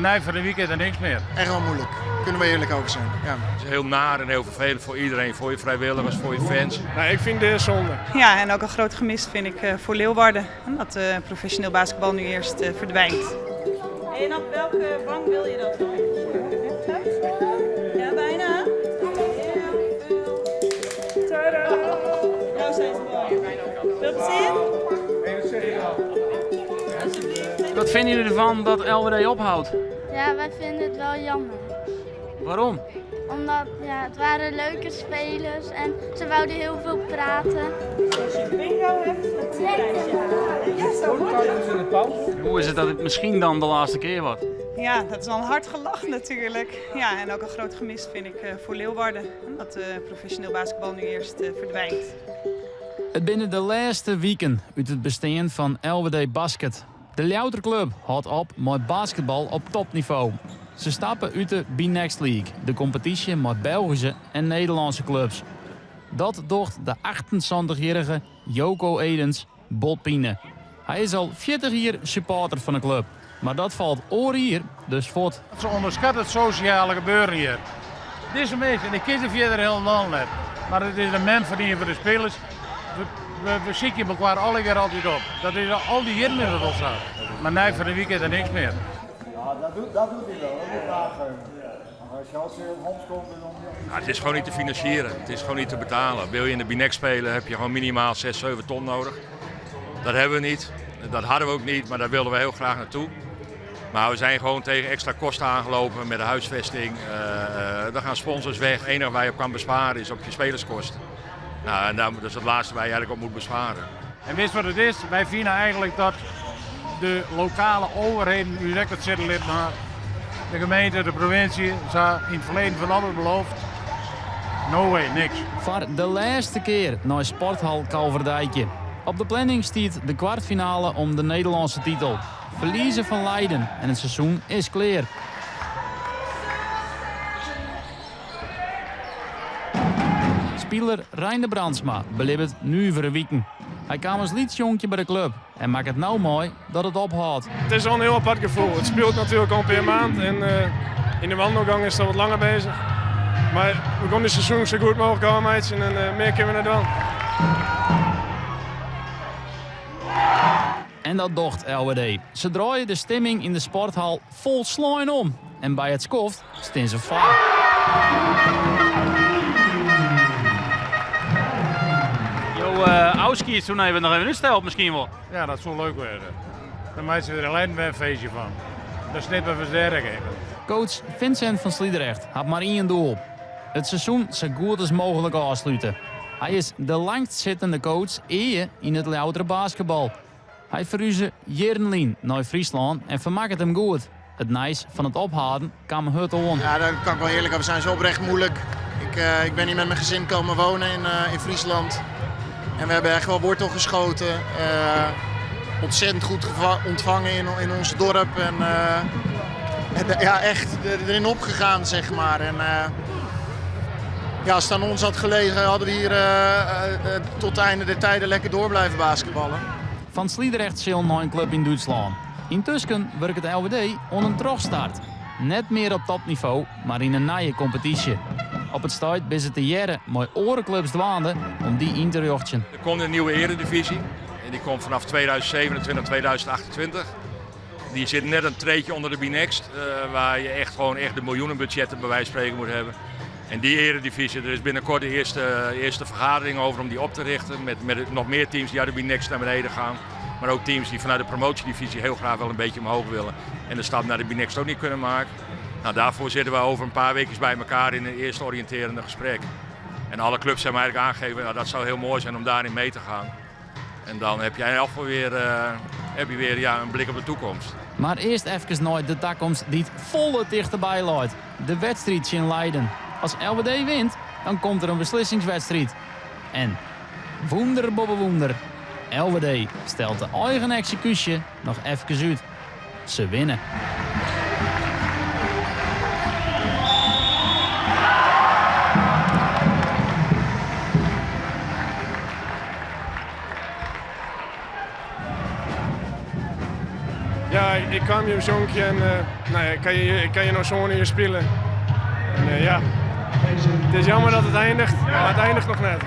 Nee, voor de weekend niks meer. Echt wel moeilijk, kunnen we eerlijk over zijn. Ja. Het is heel naar en heel vervelend voor iedereen, voor je vrijwilligers, voor je fans. Nou, ik vind dit zonde. Ja, en ook een groot gemis vind ik voor Leeuwarden. Dat professioneel basketbal nu eerst verdwijnt. En op welke wang wil je dat? Ja, bijna. Tadaa! Nou zijn ze mooi. Veel plezier. Wat vinden jullie ervan dat LWD ophoudt? Ja, wij vinden het wel jammer. Waarom? Omdat ja, het waren leuke spelers en ze wouden heel veel praten. Als je bingo hebt, dan kom je een prijsje halen. Ja, zo wordt het. Hoe is het dat het misschien dan de laatste keer wordt? Ja, dat is wel een hard gelach natuurlijk. Ja, en ook een groot gemis vind ik voor Leeuwarden. Dat professioneel basketbal nu eerst verdwijnt. Het binnen de laatste weken uit het bestaan van LWD Basket. De Ljouwerter Club houdt op met basketbal op topniveau. Ze stappen uit de BNXT League, de competitie met Belgische en Nederlandse clubs. Dat docht de 28-jarige Joko Edens botpine. Hij is al 40 jaar supporter van de club. Maar dat valt oor hier dus voort. Ze onderschatten het sociale gebeuren hier. Deze mensen, en ik kies er verder helemaal net. Maar het is een mens verdienen voor de spelers. We zieken elkaar alle keer altijd op. Dat is al die jaren is het al zo. Maar nee, voor de weekend er niks meer. Ja, dat doet hij wel, dat moet ik aangeven. Maar als je als je op Homs komt, dan... Ja, het is gewoon niet te financieren, het is gewoon niet te betalen. Wil je in de BNXT spelen, heb je gewoon minimaal 6, 7 ton nodig. Dat hebben we niet, dat hadden we ook niet, maar daar wilden we heel graag naartoe. Maar we zijn gewoon tegen extra kosten aangelopen met de huisvesting. Dan gaan sponsors weg. Het enige waar je op kan besparen is op je spelerskosten. Nou, en dat is het laatste waar je eigenlijk op moet besparen. En weet je wat het is? Wij vinden eigenlijk dat de lokale overheden, u zegt het zitten lid, maar de gemeente, de provincie, ze in het verleden van alles beloofd. No way, niks. Voor de laatste keer naar Sporthal Kalverdijkje. Op de planning staat de kwartfinale om de Nederlandse titel. Verliezen van Leiden en het seizoen is klaar. Speler Reinder Brandsma beleeft nu voor een weekend. Hij kwam als liedjonkje bij de club en maakt het nou mooi dat het ophoudt. Het is wel een heel apart gevoel. Het speelt natuurlijk al een paar maand en in de wandelgang is dat wat langer bezig. Maar we konden het seizoen zo goed mogelijk aanmaken en meer kunnen we naar doen. En dat docht LWD. Ze draaien de stemming in de sporthal vol sloin om. En bij het skoft staan ze vaak. Jo, Auski is toen even nog even uitsteld misschien wel. Ja, dat zou leuk worden. Dan maken ze er alleen een feestje van. Dan snippen we sterk even. Coach Vincent van Sliedrecht had maar één doel. Het seizoen zo goed als mogelijk afsluiten. Hij is de langstzittende coach eer in het Ljouwerter basketbal. Hij verhuisde Jerenlien naar Friesland en vermaakt het hem goed. Het nice van het ophalen kwam hut on. Ja, daar kan ik wel eerlijk over zijn. Het is oprecht moeilijk. Ik ben hier met mijn gezin komen wonen in Friesland. En we hebben echt wel wortel geschoten. Ontzettend goed ontvangen in ons dorp. En echt erin opgegaan. En als het aan ons had gelegen, hadden we hier tot het einde der tijden lekker door blijven basketballen. Van Sliedrecht zil naar een club in Duitsland. Intussen werkt het LWD onder een terugstart. Net meer op topniveau, maar in een nieuwe competitie. Op het stuit is het de jaren met orenclubs dwaande om die in te richten. Er komt een nieuwe eredivisie en die komt vanaf 2027, 2028. Die zit net een treetje onder de BNXT, waar je echt gewoon echt de miljoenenbudgetten bij wijze van spreken moet hebben. En die eredivisie, er is binnenkort de eerste vergadering over om die op te richten. Met nog meer teams die uit de BNXT naar beneden gaan. Maar ook teams die vanuit de promotiedivisie heel graag wel een beetje omhoog willen. En de stap naar de BNXT ook niet kunnen maken. Daarvoor zitten we over een paar weken bij elkaar in een eerste oriënterende gesprek. En alle clubs hebben eigenlijk aangegeven, dat zou heel mooi zijn om daarin mee te gaan. En dan heb jij in elk geval weer een blik op de toekomst. Maar eerst even naar de toekomst die het volle dichterbij loopt. De wedstrijd in Leiden. Als LWD wint, dan komt er een beslissingswedstrijd. En wonder bobbe wonder, LWD stelt de eigen executie nog even uit. Ze winnen. Ja, Ik kwam hjir as jonkje en no ja, ik ha hjir, ik ha hjir no sân jier spile. En ja, it is jammer dat it eindiget, mar it eindiget noch net.